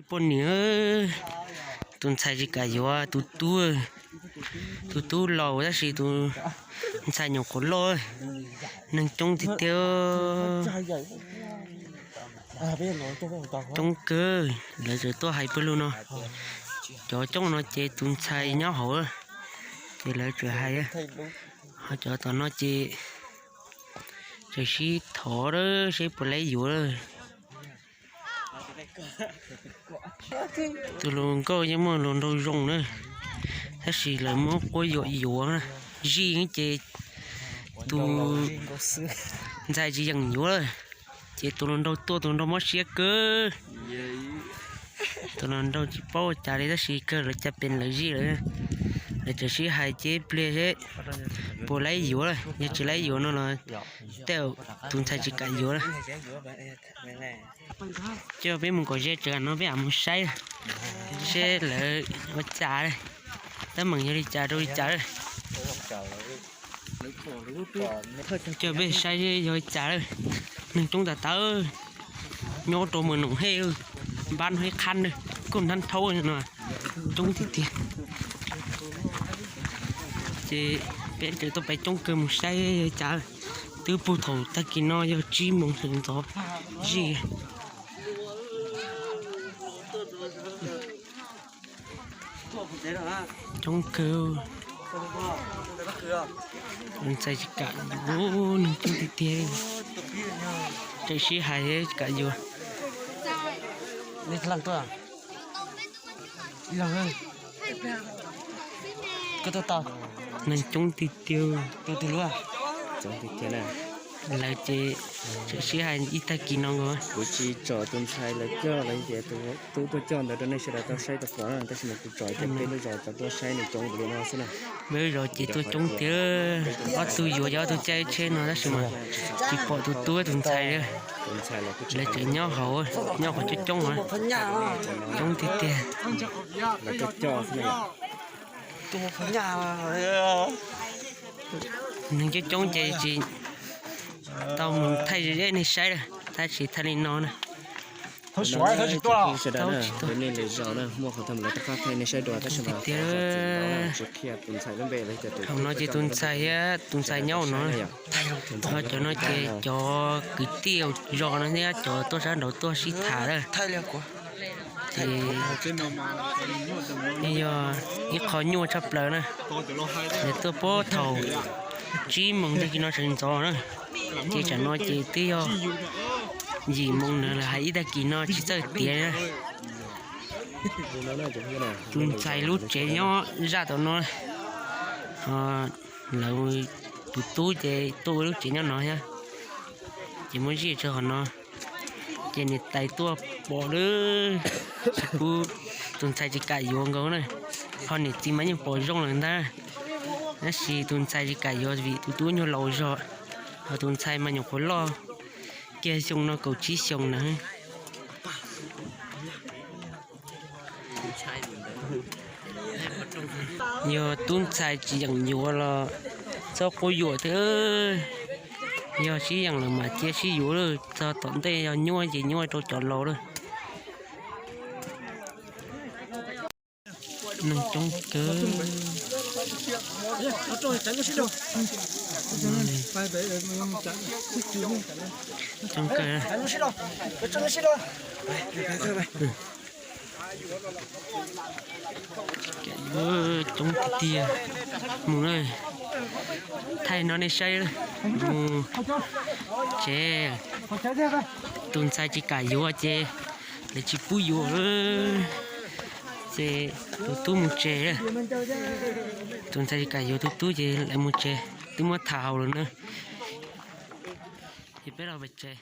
Poj niam, tus ntxhais tsis kam yuav tus tub, tus tub laus tab sis tus ntxhais nyuam qhuav loj, neeg coob tiag tiag, coob kawg. Lawv txawm tuaj hais pawg lug no, cov coob no ces tus ntxhais nyob hauv, ces lawv txawm hais, ho cov tom no ces txawm sib thov seb puas laib yuav. Tus hluas nkauj yeej muaj hluas nraug zoo na, tab sis lawv muab quab yuam yuav, zij ces tus ntxhais tsis yeem yuav lawm, ces tus hluas nraug tuaj tus hluas nraug mob siab kawg. Tus hluas nraug tsis paub ua cas li tab sis kawg lawv caj pes lawv zij lawm, lawv txawm sib hais ces ib pliag seb puas laib yuav lawm, yog tsis laib yuav no los tej zaum tus ntxhais tsis kam yuav lawm. Coj peb mus kom ze tsawv no peb mam mus saib seb lawv ua cas, teeb meem yog li cas rau li cas. Coj peb saib seb yog li cas lawm. Neeg coob tas tas, nyob rau Mws Noom Hej, npab no ib qhab na, kuj nrhab thaub no, coob tiag tiag. Ces peb tseem tuaj pem coob kawg mus saib yog li cas. Twb puag thaum tag kis no yog tsib moos sawv ntxov zij. Coob kawg, tus ntxhais tsis kam, neeg coob tiag tiag. Tseem sib hais tsis kam yuav. Neeg coob tiag tiag. Lawv ces tseem sib hais ib tag kis no nkaus. Kuv tsis tsom tus ntxhais lawv coj lawv tias tus tub tuaj coj ntawd rau nej sawv daws tau saib tau pom na, tab sis mas kuv tsom tias peb lub zos cov tuaj saib nws coob npaum li no xwb na. Peb lub zos ces tuaj coob tiag, ob tug yuav ces ob tug caij tsheb no tab sis mas tsis pom tus tub tus ntxhais li. Lawv tseem nyob hauv, nyob qhov coob coob, coob tiag tiag. Neeg coob coob ces tsis tau mus thaij zej zeb nej saib lawm, tab sis thaij li no na. Thaum no ces tus ntxhais thiab tus ntxhais nyob no, ho cov no ces cov kwv tij zos no thiab cov tuaj sab nraud tuaj sib tham lawm. Ces yog ib qho nyuaj tshaj plaws na, lawv tuaj puag thaum tsib moos tag kis no sawv ntxov na, ces tsam no ces twb yog yim moos na, lawv hais ib tag kis no tsis txawj tiav na. Tus ntxhais lub tsev nyob zaj tom no, lawv tus tub ces tuaj ua lub tsev nyob no thiab, ces muab zij rau hauv no. Ces niam tais tuaj pom lawm, tsis pub, tus ntxhais tsis kam yuav nkaus na, ho niam txiv mas yeej pom zoo lawm ntag, tab sis tus ntxhais tsis kam yuav vim tus tub nyuag laus zog, ho tus ntxhais mas nyuam qhuav loj kiag xyoo no kaum tsib xyoos na. Yog tub ntxhais tsis yeem yuav los txhob quab yuam thiab, yog sib yeem lawm mas cia sib yuav lawm, txog tom ntej yog nyuaj ces nyuaj rau cov laus lawm. Neeg coob kawg. Coob kawg. Coob tiag tiag. Mus na, thaij no nej saib, mus tsev. Tus ntxhais tsis kam yuav ces lawv tsis pub yuav, ces tus tub mus tsev. Tus ntxhais tsis kam yuav tus tub ces lawv mus tsev, twb muab tham haus lawm na. Ces peb los pem tsev.